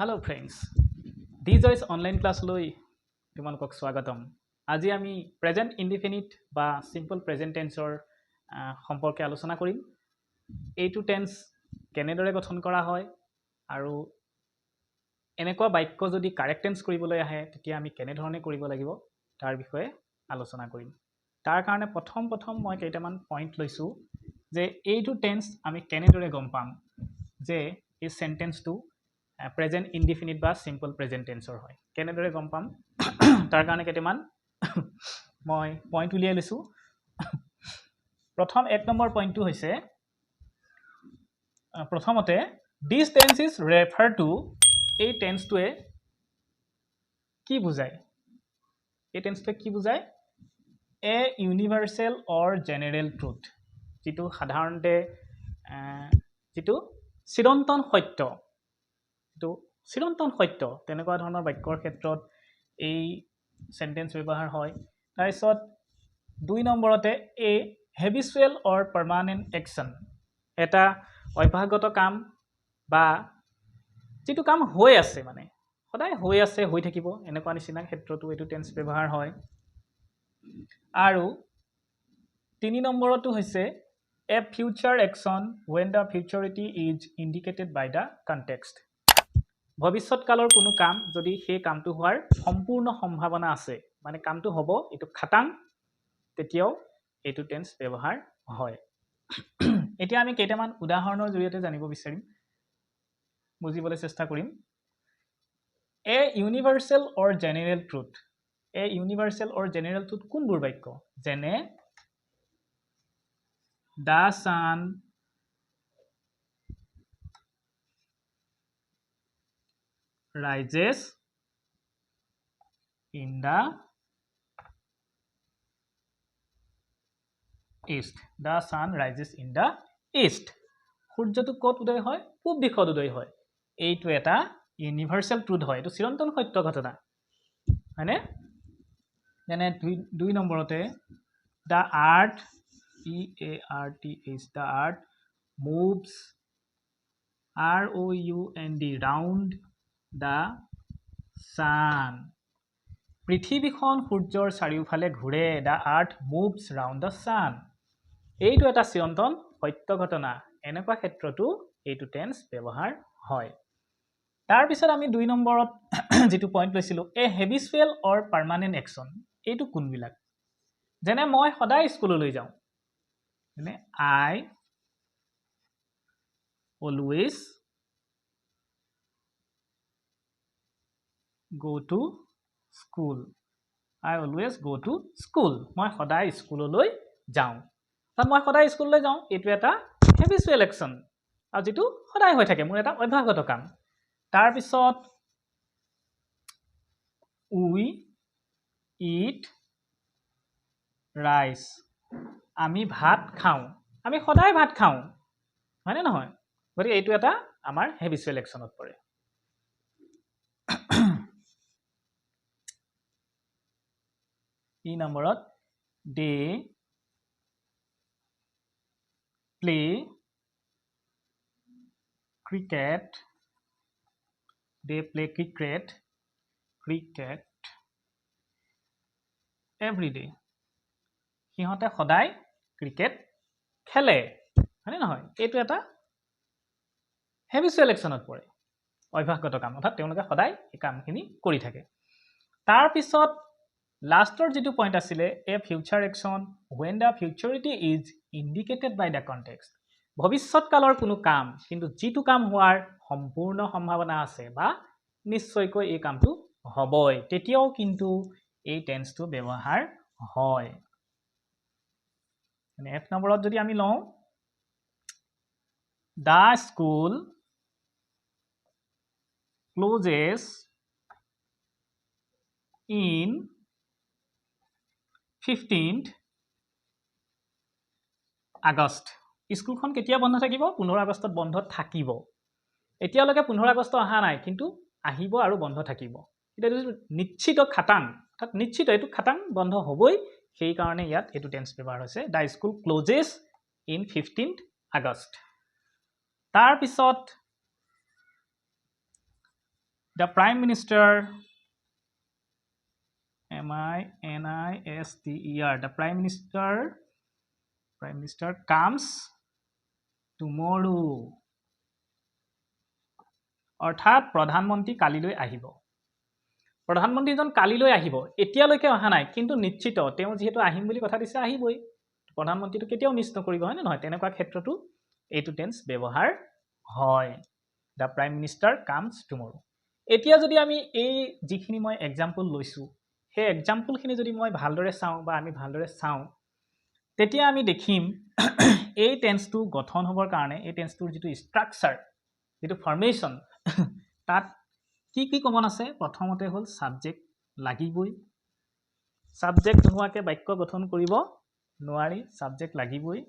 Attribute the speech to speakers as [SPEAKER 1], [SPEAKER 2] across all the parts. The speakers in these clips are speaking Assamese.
[SPEAKER 1] Hello' friends, the Joyce online ক্লাছলৈ তোমালোকক স্বাগতম। আজি আমি প্ৰেজেণ্ট ইনডিফিনিট বা চিম্পল প্ৰেজেণ্ট টেন্সৰ সম্পৰ্কে আলোচনা কৰিম। এইটো টেন্স কেনেদৰে গঠন কৰা হয় আৰু এনেকুৱা বাক্য যদি কাৰেক্ট টেন্স কৰিবলৈ আহে তেতিয়া আমি কেনেধৰণে কৰিব লাগিব তাৰ বিষয়ে আলোচনা কৰিম। তাৰ কাৰণে প্ৰথম প্ৰথম মই কেইটামান পইণ্ট লৈছোঁ যে এইটো টেন্স আমি কেনেদৰে গম পাম যে এই চেণ্টেন্সটো প্ৰেজেণ্ট ইনডিফিনিট বা চিম্পল প্ৰেজেণ্ট টেন্সৰ হয়, কেনেদৰে গম পাম তাৰ কাৰণে কেইটামান মই পইণ্ট উলিয়াই লৈছোঁ। প্ৰথম এক নম্বৰ পইণ্টটো হৈছে, প্ৰথমতে this tense is refer to, এই টেন্সটোৱে কি বুজায়? এই টেন্সটোৱে কি বুজায়? A universal or general truth, যিটো সাধাৰণতে যিটো চিৰন্তন সত্য, যিটো চিৰন্তন সত্য, তেনেকুৱা ধৰণৰ বাক্যৰ ক্ষেত্ৰত এই চেণ্টেন্স ব্যৱহাৰ হয়। তাৰপিছত দুই নম্বৰতে a habitual or permanent action, এটা অভ্যাসগত কাম বা যিটো কাম হৈ আছে, মানে সদায় হৈ আছে, হৈ থাকিব, এনেকুৱা নিচিনা ক্ষেত্ৰতো এইটো টেন্স ব্যৱহাৰ হয়। আৰু তিনি নম্বৰতো হৈছে a future action when the futurity is indicated by the context, ভৱিষ্যতকালৰ কোনো কাম যদি সেই কামটো হোৱাৰ সম্পূৰ্ণ সম্ভাৱনা আছে, মানে কামটো হ'ব, এইটো খাটাং, তেতিয়াও এইটো টেন্স ব্যৱহাৰ হয়। এতিয়া আমি কেইটামান উদাহৰণৰ জৰিয়তে জানিব বিচাৰিম, বুজিবলৈ চেষ্টা কৰিম। A universal or general truth, a universal or general truth কোনবোৰ বাক্য? যেনে the sun rises in the east, the sun rises in the east, সূৰ্যটো ক'ত উদয় হয়? পূব দিশত উদয় হয়। এইটো এটা ইউনিভাৰ্চেল ট্ৰুথ হয়, এইটো চিৰন্তন সত্য ঘটনা, হয়নে? যেনে দুই নম্বৰতে the earth, E A R T H, the earth moves R O U N D, round the sun, পৃথিৱীখন সূৰ্যৰ চাৰিওফালে ঘূৰে, the earth moves round the sun, এইটো এটা চিৰন্তন সত্য ঘটনা। এনেকুৱা ক্ষেত্ৰতো এইটো টেন্স ব্যৱহাৰ হয়। তাৰপিছত আমি দুই নম্বৰত যিটো পইণ্ট লৈছিলোঁ, a habitual or permanent action, এইটো কোনবিলাক? যেনে মই সদায় স্কুললৈ যাওঁ, যেনে I always go to school, I always go to school, মই সদায় স্কুললৈ যাওঁ। মই সদায় স্কুললৈ যাওঁ, এইটো এটা হেবিচুৱেল একশ্যন আৰু যিটো সদায় হৈ থাকে, মোৰ এটা অভ্যাসগত কাম। তাৰপিছত উই it rice, আমি ভাত খাওঁ, আমি সদায় ভাত খাওঁ, হয়নে নহয়? গতিকে এইটো এটা আমাৰ হেবিচুৱেল একশ্যনত পৰে। ই নম্বৰত they play cricket, they play cricket, cricket every day, সিহঁতে সদায় ক্ৰিকেট খেলে, হয়নে নহয়? এইটো এটা হেবিচুৱেল একশ্যনত পৰে, অভ্যাসগত কাম, অৰ্থাৎ তেওঁলোকে সদায় এই কামখিনি কৰি থাকে। তাৰপিছত লাষ্টৰ যিটো পইণ্ট আছিলে, a future action when the futurity is indicated by the context, ভৱিষ্যতকালৰ কোনো কাম কিন্তু যিটো কাম হোৱাৰ সম্পূৰ্ণ সম্ভাৱনা আছে বা নিশ্চয়কৈ এই কামটো হ'বই, তেতিয়াও কিন্তু এই টেন্সটো ব্যৱহাৰ হয়। মানে এক নম্বৰত যদি আমি লওঁ, the school closes in 15th August, স্কুলখন কেতিয়া বন্ধ থাকিব? 15 আগষ্টত বন্ধ থাকিব। এতিয়ালৈকে 15 আগষ্ট অহা নাই, কিন্তু আহিব আৰু বন্ধ থাকিব। এতিয়া এইটো নিশ্চিত খাটাং, অৰ্থাৎ নিশ্চিত এইটো খাটাং বন্ধ হ'বই, সেইকাৰণে ইয়াত এইটো টেন্স ব্যৱহাৰ হৈছে, the school closes in 15th August. তাৰপিছত The prime minister, M I N I S T E R, the prime minister comes tomorrow, অৰ্থাৎ প্ৰধানমন্ত্ৰী কালিলৈ আহিব। প্ৰধানমন্ত্ৰীজন কালিলৈ আহিব, এতিয়ালৈকে অহা নাই, কিন্তু নিশ্চিত তেওঁ যিহেতু আহিম বুলি কথা দিছে আহিবই, প্ৰধানমন্ত্ৰীটো কেতিয়াও মিছ নকৰিব, হয়নে নহয়? তেনেকুৱা ক্ষেত্ৰতো এইটো টেন্স ব্যৱহাৰ হয়, the prime minister comes tomorrow. এতিয়া যদি আমি এই যিখিনি মই এক্সাম্পল লৈছোঁ, সেই এক্সাম্পলখিনি যদি মই ভালদৰে চাওঁ বা আমি ভালদৰে চাওঁ, তেতিয়া আমি দেখিম এই টেন্সটো গঠন হ'বৰ কাৰণে, এই টেন্সটোৰ যিটো ষ্ট্ৰাকচাৰ, যিটো ফৰ্মেশ্যন, তাত কি কি কমন আছে? প্ৰথমতে হ'ল ছাবজেক্ট লাগিবই, ছাবজেক্ট নোহোৱাকৈ বাক্য গঠন কৰিব নোৱাৰি, ছাবজেক্ট লাগিবই।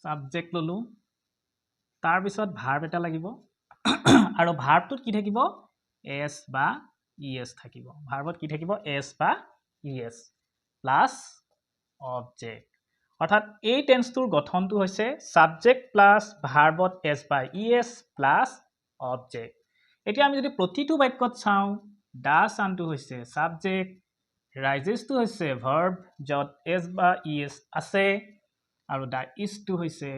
[SPEAKER 1] ছাবজেক্ট ল'লোঁ, তাৰপিছত ভাৰ্ব এটা লাগিব, আৰু ভাৰ্বটোত কি থাকিব? এছ বা ই এছ থাকিব। ভাৰ্বত কি থাকিব? এছ বা ই এছ প্লাছ অবজেক্ট। অৰ্থাৎ এই টেন্সটোৰ গঠনটো হৈছে ছাবজেক্ট প্লাছ ভাৰ্বত এছ বা ই এছ প্লাছ অবজেক্ট। এতিয়া আমি যদি প্ৰতিটো বাক্যত চাওঁ, the ছানটো হৈছে ছাবজেক্ট, ৰাইজেছটো হৈছে ভাৰ্ব য'ত এছ বা ই এছ আছে, আৰু the ইষ্টটো হৈছে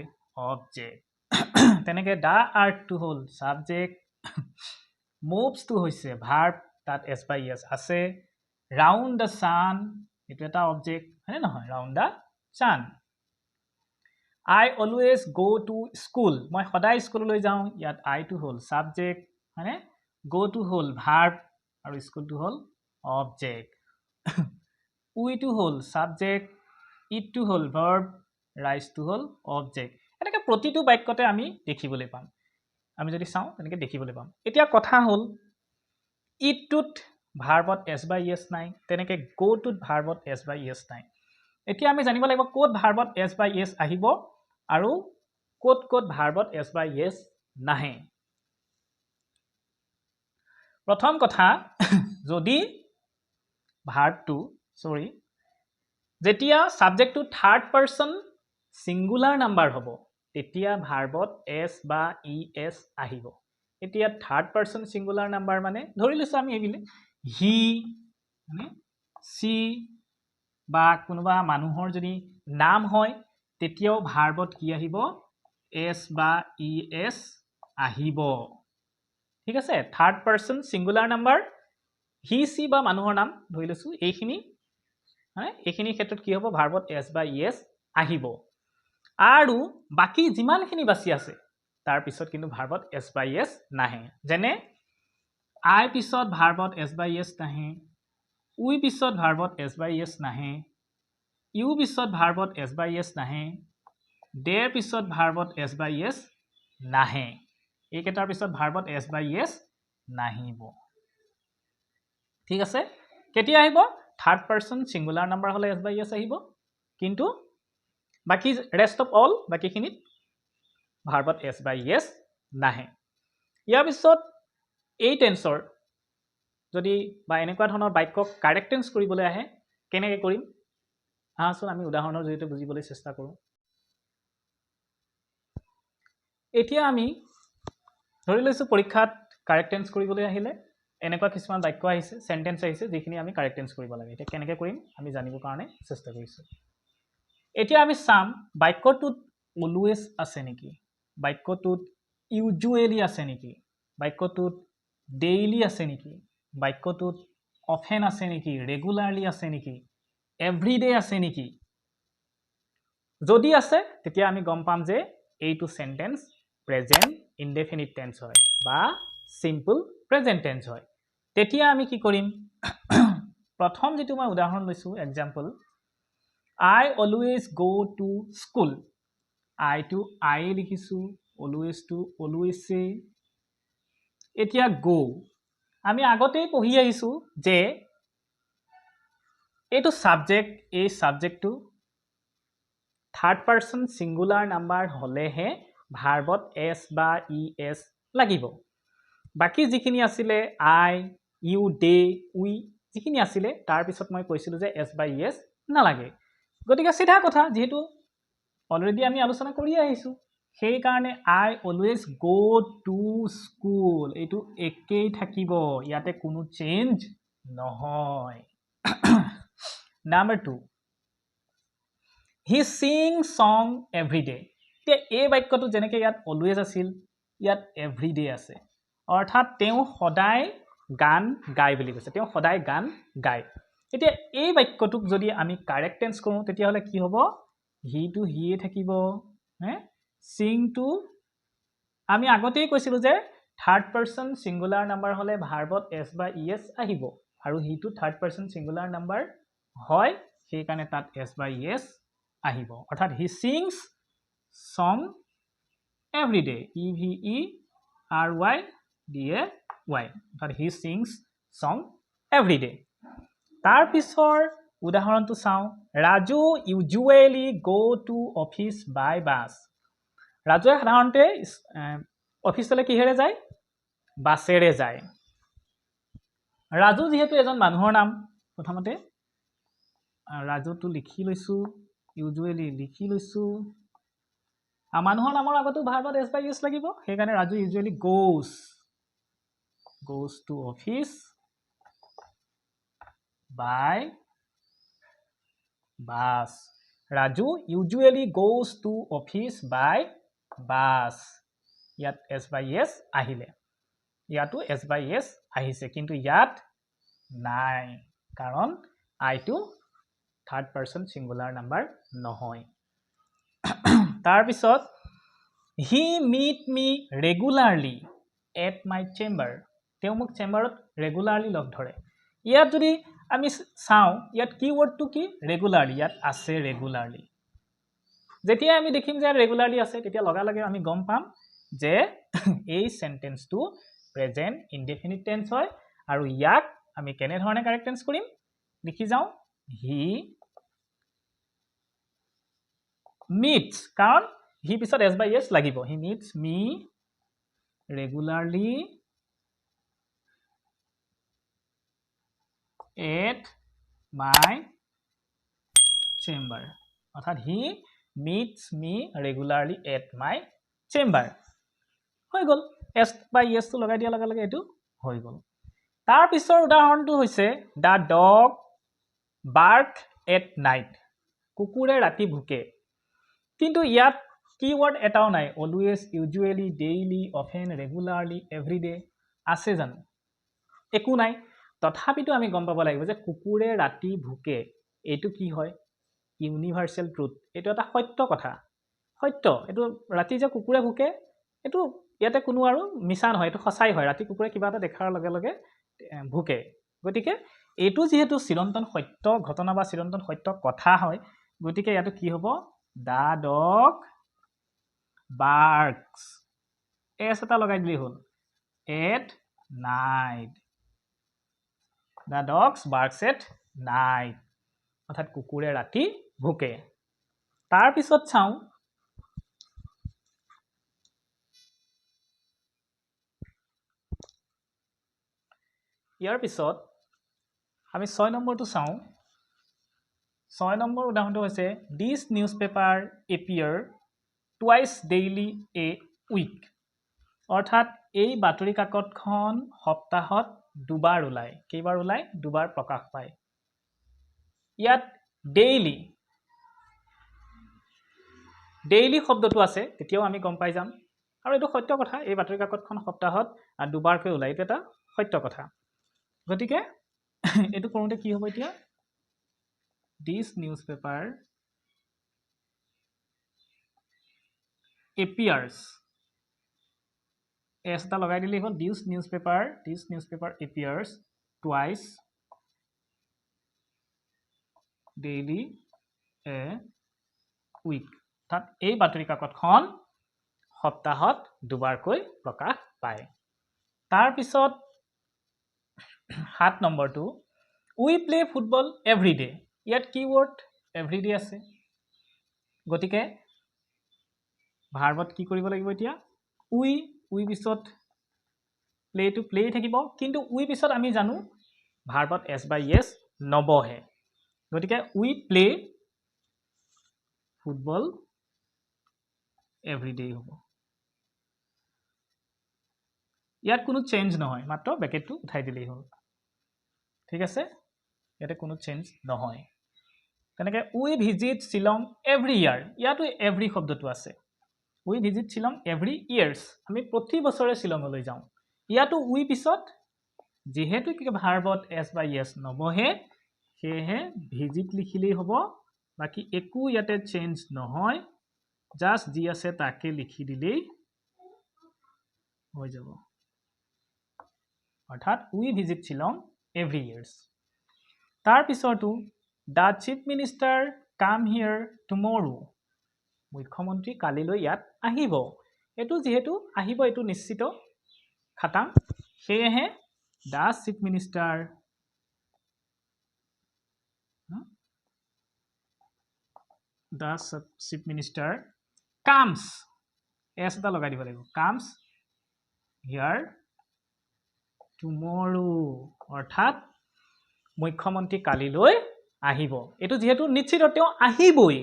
[SPEAKER 1] অবজেক্ট। তেনেকৈ the আৰ্থটো হ'ল ছাবজেক্ট, মুভছটো হৈছে ভাৰ্ব, তাত এছ বা ই এছ আছে, ৰাউণ্ড the ছান এইটো এটা অবজেক্ট, হয়নে নহয়? Round the sun. I always go to school, মই সদায় স্কুললৈ যাওঁ, ইয়াত আইটো হ'ল ছাবজেক্ট, হয়নে? গ' টু হ'ল ভাৰ্ব আৰু স্কুলটো হ'ল অবজেক্ট। উইটো হ'ল ছাবজেক্ট, ইটটো হ'ল ভাৰ্ব, ৰাইজটো হ'ল অবজেক্ট। এনেকৈ প্ৰতিটো বাক্যতে আমি দেখিবলৈ পাম, আমি যদি চাওঁ তেনেকৈ দেখিবলৈ পাম। এতিয়া কথা হ'ল ইটটোত ভাৰ্বত এছ বা ই এছ নাই, তেনেকৈ গ'টোত ভাৰ্বত এছ বা ই এছ নাই। এতিয়া আমি জানিব লাগিব ক'ত ভাৰ্বত এছ বা ই এছ আহিব আৰু ক'ত ক'ত ভাৰ্বত এছ বা ই এছ নাহে। প্ৰথম কথা, যদি ভাৰ্বটো যেতিয়া ছাবজেক্টটো থাৰ্ড পাৰ্চন ছিংগুলাৰ নাম্বাৰ হ'ব, তেতিয়া ভাৰ্বত এছ বা ই এছ আহিব। এতিয়া থাৰ্ড পাৰ্চন ছিংগুলাৰ নাম্বাৰ মানে ধৰি লৈছোঁ আমি এইবিলাক হি, মানে চি বা কোনোবা মানুহৰ যদি নাম হয়, তেতিয়াও ভাৰ্বত কি আহিব? এছ বা ই এছ আহিব। ঠিক আছে, third person singular number, he she বা মানুহৰ নাম ধৰি লৈছোঁ এইখিনি, মানে এইখিনিৰ ক্ষেত্ৰত কি হ'ব? ভাৰ্বত এছ বা ই এছ আহিব। আৰু বাকী যিমানখিনি বাচি আছে তাৰ পিছত কিন্তু ভাৰ্বত এছ বা ই এছ নাহে। যেনে আই পিছত ভাৰ্বত এছ বা ই এছ নাহে, উই পিছত ভাৰ্বত এছ বা ই এছ নাহে, ইউ পিছত ভাৰ্বত এছ বা ই এছ নাহে, দেৰ পিছত ভাৰ্বত এছ বা ই এছ নাহে। এইকেইটাৰ পিছত ভাৰ্বত এছ বা ই এছ নাহিব। ঠিক আছে, কেতিয়া আহিব? থাৰ্ড পাৰ্চন ছিংগুলাৰ নাম্বাৰ হ'লে এছ বা ই এছ আহিব, কিন্তু বাকী ৰেষ্ট অফ অল বাকীখিনিত ভাৰ্বত এছ বা ই এছ নাহে। ইয়াৰ পিছত এই টেন্সৰ যদি বা এনেকুৱা ধৰণৰ বাক্য কাৰেক্ট টেন্স কৰিবলৈ আহে কেনেকৈ কৰিম, আহাচোন আমি উদাহৰণৰ জৰিয়তে বুজিবলৈ চেষ্টা কৰোঁ। এতিয়া আমি ধৰি লৈছোঁ পৰীক্ষাত কাৰেক্ট টেন্স কৰিবলৈ আহিলে এনেকুৱা কিছুমান বাক্য আহিছে, চেণ্টেন্স আহিছে, যিখিনি আমি কাৰেক্ট টেন্স কৰিব লাগে। এতিয়া কেনেকৈ কৰিম আমি জানিবৰ কাৰণে চেষ্টা কৰিছোঁ। এতিয়া আমি চাম বাক্যটোত অলৱেজ আছে নেকি, বাক্যটোত ইউজুৱেলি আছে নেকি, বাক্যটোত ডেইলি আছে নেকি, বাক্যটোত অফেন আছে নেকি, ৰেগুলাৰলি আছে নেকি, এভৰিডে আছে নেকি। যদি আছে তেতিয়া আমি গম পাম যে এইটো চেণ্টেন্স প্ৰেজেণ্ট ইনডেফিনিট টেন্স হয় বা চিম্পল প্ৰেজেণ্ট টেন্স হয়। তেতিয়া আমি কি কৰিম, প্ৰথম যিটো মই উদাহৰণ লৈছোঁ example, I always go to school. আইটো আইয়ে লিখিছোঁ, অলৱেজটো অলৱেজে। এতিয়া গ' আমি আগতেই পঢ়ি আহিছোঁ যে এইটো ছাবজেক্ট, এই ছাবজেক্টটো থাৰ্ড পাৰ্চন ছিংগুলাৰ নাম্বাৰ হ'লেহে ভাৰ্বত এছ বা ই এছ লাগিব। বাকী যিখিনি আছিলে I, U, day, উই যিখিনি আছিলে তাৰপিছত মই কৈছিলোঁ যে এছ বা ই এছ নালাগে। গতিকে চিধা কথা, যিহেতু অলৰেডি আমি আলোচনা কৰি আহিছোঁ, সেইকাৰণে I always go to school এইটো একেই থাকিব, ইয়াতে কোনো চেঞ্জ নহয়। Number 2, he sing song every day. এতিয়া এই বাক্যটো যেনেকৈ ইয়াত অলৱেজ আছিল, ইয়াত এভৰি ডে আছে, অৰ্থাৎ তেওঁ সদায় গান গায় বুলি কৈছে, তেওঁ সদায় গান গায়। এতিয়া এই বাক্যটোক যদি আমি কাৰেক্ট টেন্স কৰোঁ তেতিয়াহ'লে কি হ'ব? হিটো হিয়ে থাকিব, হে চিংটো আমি আগতেই কৈছিলোঁ যে থাৰ্ড পাৰ্চন ছিংগুলাৰ নাম্বাৰ হ'লে ভাৰ্বত এছ বা ই এছ আহিব, আৰু সিটো থাৰ্ড পাৰ্চন ছিংগুলাৰ নাম্বাৰ হয়, সেইকাৰণে তাত এছ বা ই এছ আহিব। অৰ্থাৎ he sings song every day, E V E R Y D A Y, অৰ্থাৎ he sings song every day. তাৰপিছৰ উদাহৰণটো চাওঁ, Raju usually go to office by bus. ৰাজুৱে সাধাৰণতে অফিচলৈ কিহেৰে যায়? বাছেৰে যায়। ৰাজু যিহেতু এজন মানুহৰ নাম, প্ৰথমতে ৰাজুটো লিখি লৈছোঁ, ইউজুৱেলি লিখি লৈছোঁ। মানুহৰ নামৰ আগতো ভাৰ্বত এছ বাই ইউজ লাগিব, সেইকাৰণে Raju usually goes, goes to office by bus. Raju usually goes to office by bus. ইয়াত এছ বাই এছ আহিলে, ইয়াতো এছ বাই এছ আহিছে, কিন্তু ইয়াত নাই, কাৰণ আইটো থাৰ্ড পাৰ্চন ছিংগুলাৰ নাম্বাৰ নহয়। তাৰপিছত he meet me regularly at my chamber. তেওঁ মোক চেম্বাৰত ৰেগুলাৰলি লগ ধৰে। ইয়াত যদি আমি চাওঁ, ইয়াত কি ৱৰ্ডটো কি? ৰেগুলাৰলি, ইয়াত আছে ৰেগুলাৰলি। যেতিয়া আমি দেখিম যে ৰেগুলাৰলি আছে, তেতিয়া লগে লগে আমি গম পাম যে এই চেণ্টেন্সটো প্ৰেজেণ্ট ইনডেফিনিট টেন্স হয়, আৰু ইয়াক আমি কেনেধৰণে কাৰেক্ট টেন্স কৰিম লিখি যাওঁ, হি মিটছ, কাৰণ হি পিছত এছ বাই এছ লাগিব, he meets me regularly at my chamber, অৰ্থাৎ he meets me regularly at my chamber. হৈ গ'ল, এছ বাই এছটো লগাই দিয়াৰ লগে লগে এইটো হৈ গ'ল। তাৰপিছৰ উদাহৰণটো হৈছে the dog bark at night, কুকুৰে ৰাতি ভুকে। কিন্তু ইয়াত কি ৱৰ্ড এটাও নাই, always, usually, daily, often, regularly, everyday আছে জানো? একো নাই। তথাপিতো আমি গম পাব লাগিব যে কুকুৰে ৰাতি ভুকে, এইটো কি হয়? ইউনিভাৰ্চেল ট্ৰুথ, এইটো এটা সত্য কথা, সত্য। এইটো ৰাতি যে কুকুৰে ভুকে, এইটো ইয়াতে কোনো আৰু মিছা নহয়, এইটো সঁচাই হয়। ৰাতি কুকুৰে কিবা এটা দেখাৰ লগে লগে ভুকে। গতিকে এইটো যিহেতু চিৰন্তন সত্য ঘটনা বা চিৰন্তন সত্য কথা হয়, গতিকে ইয়াতো কি হ'ব? The dog বাৰ্কছ, এছ এটা লগাই দিলেই হ'ল, at night. The dogs barks at night, অৰ্থাৎ কুকুৰে ৰাতি ভুকে। তাৰপিছত চাওঁ ইয়াৰ পিছত আমি 6 নম্বৰটো চাওঁ। 6 নম্বৰ উদাহৰণটো হৈছে this newspaper appear twice daily a week, অৰ্থাৎ এই বাতৰি কাকতখন সপ্তাহত দুবাৰ ওলায়। কেইবাৰ ওলায়? দুবাৰ প্ৰকাশ পায়। ইয়াত ডেইলি, ডেইলি শব্দটো আছে, তেতিয়াও আমি গম পাই যাম, আৰু এইটো সত্য কথা, এই বাতৰি কাকতখন সপ্তাহত দুবাৰকৈ ওলায়, এইটো এটা সত্য কথা। গতিকে এইটো কৰোঁতে কি হ'ব এতিয়া? দিছ নিউজ পেপাৰ এপিয়াৰ্ছ, এছ এটা লগাই দিলেই হ'ল, this newspaper appears twice daily a week, অৰ্থাৎ এই বাতৰি কাকতখন সপ্তাহত দুবাৰকৈ প্ৰকাশ পায়। তাৰপিছত 7 নম্বৰটো, we play football every day. ইয়াত কি ৱৰ্ড? এভৰি ডে আছে, গতিকে ভাৰ্বত কি কৰিব লাগিব এতিয়া? উই, উই পিছত প্লেটো প্লে থাকিব, কিন্তু উই পিছত আমি জানো ভাৰ্বত এছ বাই এছ নবহে, গতিকে we play football every day হ'ব। ইয়াত কোনো চেঞ্জ নহয়, মাত্ৰ ব্ৰেকেটটো উঠাই দিলেই হ'ল। ঠিক আছে, ইয়াতে কোনো চেঞ্জ নহয়। তেনেকৈ we visit Shillong every year, ইয়াতো এভৰি শব্দটো আছে। We visit Shillong every years, আমি প্ৰতি বছৰে শ্বিলঙলৈ যাওঁ। ইয়াতো উই পিছত যিহেতু ভাৰ্বত এছ বা য়েছ নবহে, সেয়েহে ভিজিট লিখিলেই হ'ব, বাকী একো ইয়াতে চেঞ্জ নহয়, জাষ্ট যি আছে তাকে লিখি দিলেই হৈ যাব। অৰ্থাৎ we visit Shillong every years. তাৰপিছৰটো the chief minister come here tomorrow, মুখ্যমন্ত্ৰী কালিলৈ ইয়াত আহিব। এইটো যিহেতু আহিব, এইটো নিশ্চিত খাটাং, সেয়েহে the chief minister comes, S এটা লগাই দিব লাগিব, কামছ হিয়াৰ টুমৰো, অৰ্থাৎ মুখ্যমন্ত্ৰী কালিলৈ আহিব। এইটো যিহেতু নিশ্চিত তেওঁ আহিবই,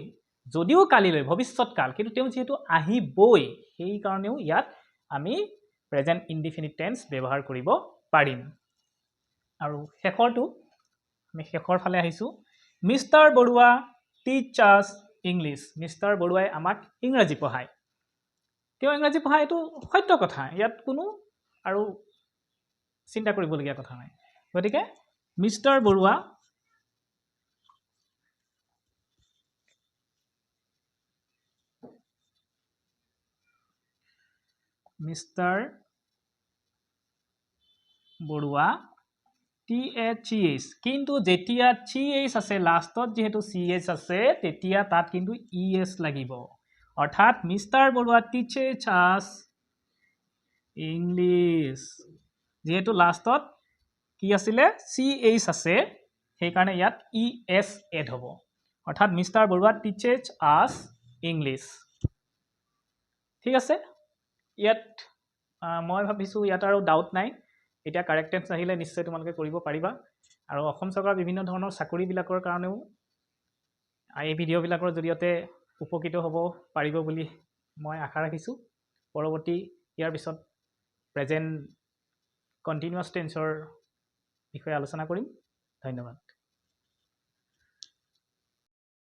[SPEAKER 1] যদিও কালিলৈ ভৱিষ্যতকাল, কিন্তু তেওঁ যিহেতু আহিবই, সেইকাৰণেও ইয়াত আমি প্ৰেজেণ্ট ইনডিফিনিট টেন্স ব্যৱহাৰ কৰিব পাৰিম। আৰু শেষৰটো, আমি শেষৰ ফালে আহিছোঁ। Mister Barua teaches English, mister বৰুৱাই আমাক ইংৰাজী পঢ়ায়। তেওঁ ইংৰাজী পঢ়ায়, এইটো সত্য কথা, ইয়াত কোনো আৰু চিন্তা কৰিবলগীয়া কথা নাই। গতিকে mister Barua mister Barua T H C H, কিন্তু যেতিয়া চি এইচ আছে লাষ্টত, যিহেতু চি এইচ আছে তেতিয়া তাত কিন্তু ই এছ লাগিব। অৰ্থাৎ mister Barua teaches us English, যিহেতু লাষ্টত কি আছিলে চি এইচ আছে, সেইকাৰণে ইয়াত ই এছ এড হ'ব। অৰ্থাৎ mister Barua teaches us English. ঠিক আছে, ইয়াত মই ভাবিছোঁ ইয়াত আৰু ডাউট নাই। এতিয়া কাৰেক্ট টেন্স আহিলে নিশ্চয় তোমালোকে কৰিব পাৰিবা। আৰু অসম চৰকাৰৰ বিভিন্ন ধৰণৰ চাকৰিবিলাকৰ কাৰণেও এই ভিডিঅ'বিলাকৰ জৰিয়তে উপকৃত হ'ব পাৰিব বুলি মই আশা ৰাখিছোঁ। পৰৱৰ্তী ইয়াৰ পিছত প্ৰেজেণ্ট কণ্টিনিউৱাছ টেন্সৰ বিষয়ে আলোচনা কৰিম। ধন্যবাদ।